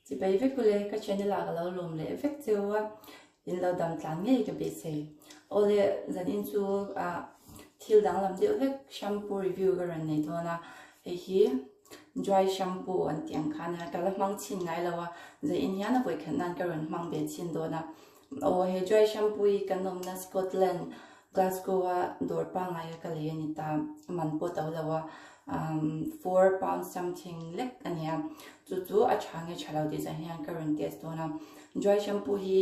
Chibai vek ule, ka channel ah ka lo lawm leh vek cheu a, in lo dam tlan ngei ka beisei. Awle, zanin chu ah thil danglam deuh vek shampoo review ka rawn nei dawn a, hei hi dry shampoo an tih ang khan a, ka la hmang chhin ngai lo a, zanin hian a vawikhat nan ka rawn hmang ve chhin dawn a. Aw he dry shampoo hi kan awmna Scotland Glasgow a dawr pangngai a ka lei a ni ta, a man pawh to lo a, £4 something lek a ni a, chu chu a tha nge tha lo tih zan hian ka rawn test dawn a. Dry shampoo hi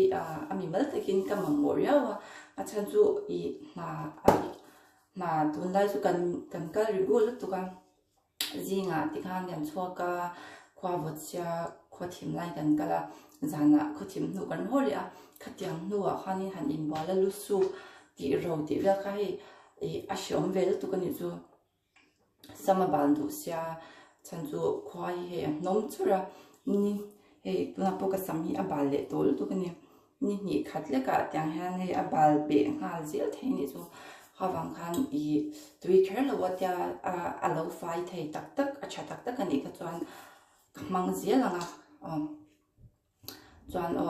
a mi mal takin ka mamawh riau a, a chhan chu ih hna hna tunlai chu kan kan kal ri bul lutuk a. Zingah tikhan kan chhuak a, khua vawt sia khua thim lai kan kal a, zanah khaw thim hnu kan haw leh a, khatiang hnuah khanin han inbual a lu suk tih ro tih vel kha hei ih a hreawm ve lutuk a nih chu. Sam a ban duh sia chhan chu khua hi hei a hnawm churh a, ni hei tunah pawh ka sam hi a bal leh tawh lutuk a ni. Ni hnih khat lekah tiang hian hei a bal beh nghal zel thei anih chu khavang khan ih tui kher lo a tia a lo fai thei tak tak a tha tak tak anih kha chuan ka hmang zel ang a aw chuan aw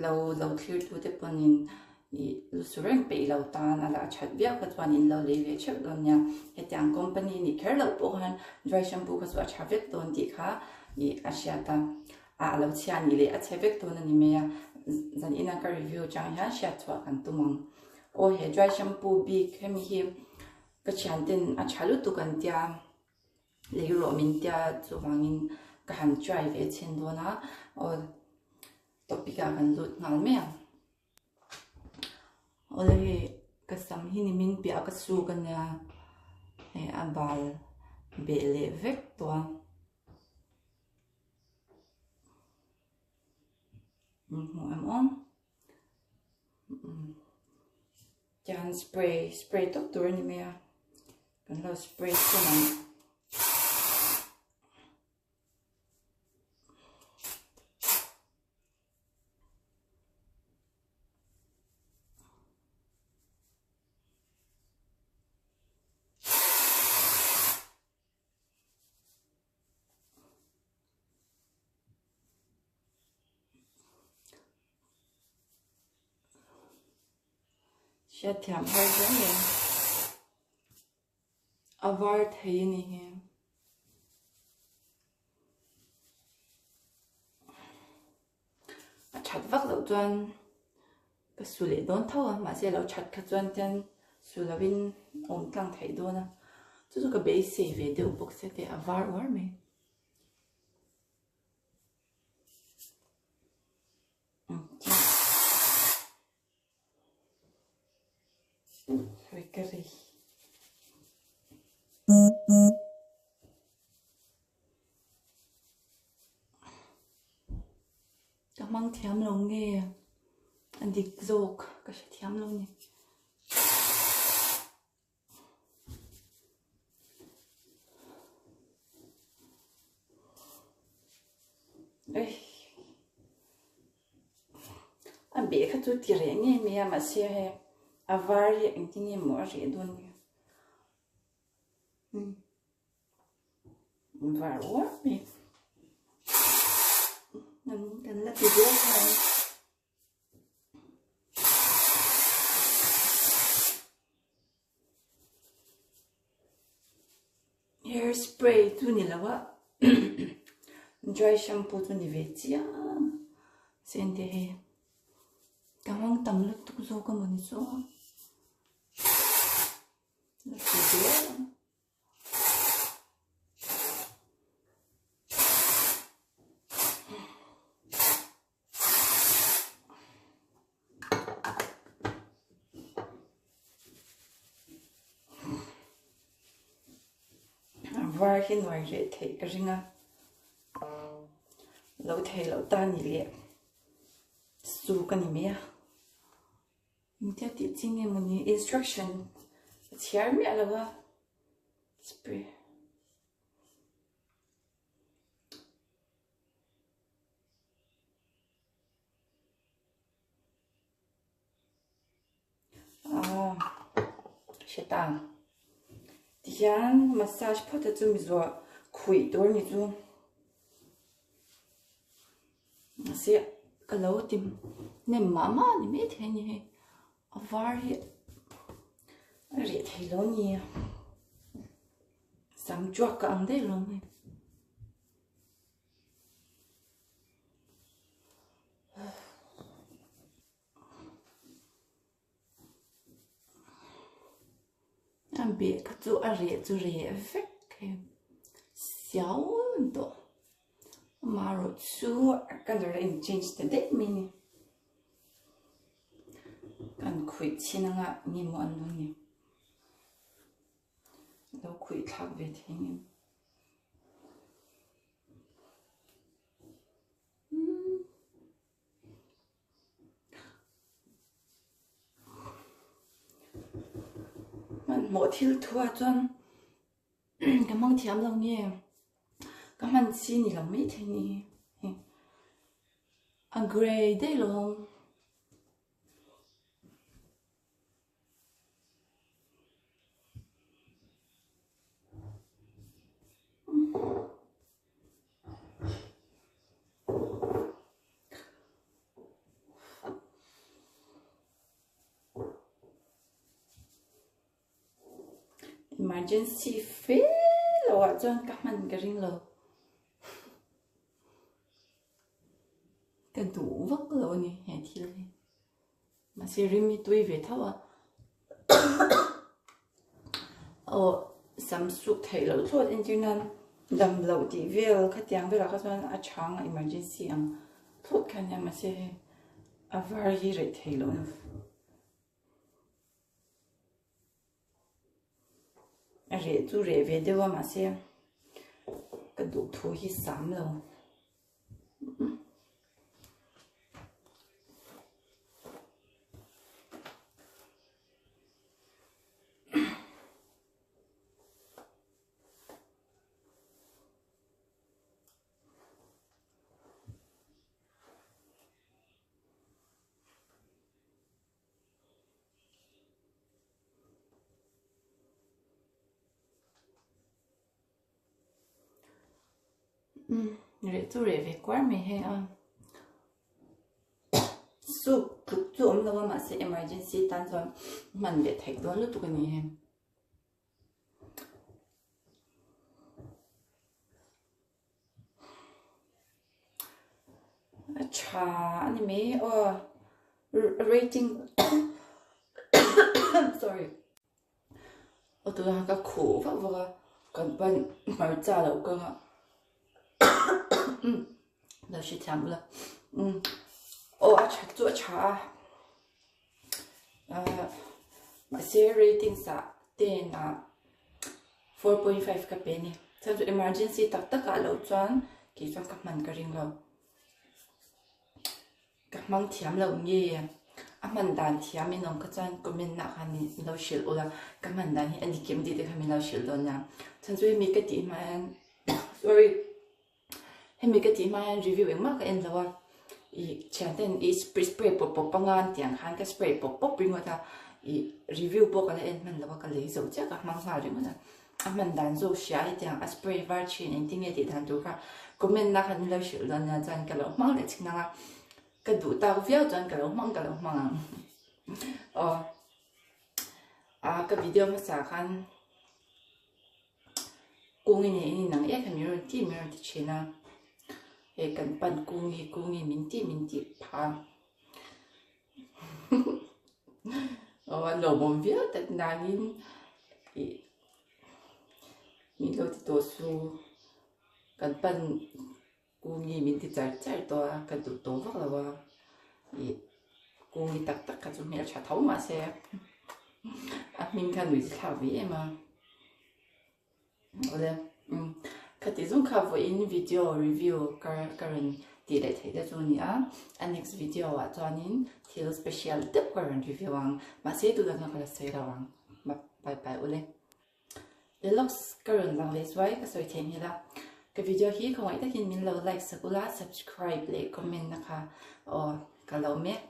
lo lo thlir tu te pawhin ih lu su reng peih lo tan a la that viau kha chuan in lo lei ve theuh dawn nia hetiang company nih kher loh pawh khan dry shampoo kha chu a tha vek dawn tih kha ih a hriat a. Ah a lo chhia a nih leh a chhe vek dawn a ni mai a, zan ina ka review chang hian hriat chhuah kan tum ang. Aw he dry shampoo bik hemi hi ka thianten a tha lutuk an tia, lei rawh min tia chuvangin ka han try ve chhin dawn a, aw topic ah kan lut nghal mai ang. Awle hei ka sam hi nimin piah a ka suk a nia, hei a bal beh leh vek tawh a. Hmuh em awm tian spray spray tawp tur a ni mai a kan lo spray chhin ang. Hriatthiam har hle mai a var thei a ni hi. A that vak loh chuan ka su leh dawn tho a mahse a lo that kha chuan tian su lovin awm tlang theih dawn a chu chu ka beisei ve deuh bawk sia teh a var uar mai. Ka hmang thiam lo nge a dik zawk ka hre thiam lo ni. A beh kha chu ti reh ngei mai a mahse hei a var hi engtin nge maw a reh dawn ni var uar mai kan la ti zel kha. Hair spray chu ni lo a dry shampoo chu ni ve chiang sen te hei ka hmang tam lutuk zawk a mawni chu la ti zel ang. Var hi nuai reh theih ka ring a, lo thei loh ta ni leh su ka ni mai a. Engtia tih chi nge maw ni instruction a chhiar miah lo a spray. Ah, hre ta. Tihian massage phawt a chu mi zuah khuih tur ni chu. Mahse ka lo ti hnem mah mah a ni maithei a ni hei a var hi a reh thei lo a ni sam tuak ka ang daih lo mai. A beh kha chu a reh chu reh vek hei siau an tawh amaherawh chu a colour a in change ta daih mai a ni kan khuih chhin anga enge maw an lo ni a lo khuih thlak ve thei ang em. Hmanhmawh thil thuah chuan ka hmang thiam lo nge ka hman chi ni lo mai thei ni hi a grey daih lo. Emergency fe lo ah chuan ka hman ka ring lo. Ka duh vak lo a ni he thil hi. Mahse rim hi tui ve tho a. Aw sam suk theih loh thlawt entir nan dam loh tih vel khatiang velah kha chuan a chhang a emergency ang thlawt kha ania mahse hei a var hi reh thei loh a ni. A reh chu reh ve deuh a mahse ka duh thu hi sam lo. Reh chu reh ve kuar mai hei a soup tluk chu awm lo a mahse emergency tan chuan hman leh theih dawn lutuk a ni hei. A tha a ni mai aw rating sorry aw tunah ka khuh vak vak a kan pan hmarcha loh ka nghah lo hrethiam ula aw a tha chu a tha a ahh mahse ratings ah ten ah 4.5 ka pe a ni chuan chu emergency tak tak ah loh chuan kei chuan ka hman ka ring lo ka hmang thiam lo nge a hman dan thiam in awm kha chuan comment ah khan min lo hrilh ula ka hman dan hi a ni kim tih te kha min lo hrilh dawn nia chuan chu hemi ka tih hma hian sorry. Hemi ka tih hma hian review engmah ka en lo a, ih thianten ih spray spray pawp pawp anga an tih ang khan ka spray pawp pawp ringawt a, ih review pawh ka la en hman lo a ka lei zo chiah ka hmang nghal ringawt a, a hman dan zawk hria hetiang a spray var thin engtin nge tih dan tur kha comment na khan min lo hrilh dawn nia chuan ka lo hmang leh chin ang a, ka duh tak viau chuan ka lo hmang ka lo hmang ang aw a ka video hmasa khan. Kungi nen in inang em em min rawn ti min rawn ti thin a, hei kan pan kungi kungi min ti min tih phah a aw a lawmawm viau tak nangin ih min lo ti tawh su kan pan kungi min ti char char tawh a ka duh tawh vak lo a ih kungi tak tak kha chu hmeltha tho mahse a hming kha nuih thlak ve em a awle umm khati zawng kha vawiin video review ka ka rawn tih leh theih te chu a ni a a next video ah chuanin thil special deuh ka rawn review ang mahse tunah chuan ka la sawi lo ang bye bye ule. Deluxe ka rawn lang leh zuai ka sawi theih hmel a, ka video hi khawngaih takin min lo like sak ula, subscribe leh comment na kha aw ka lo mek.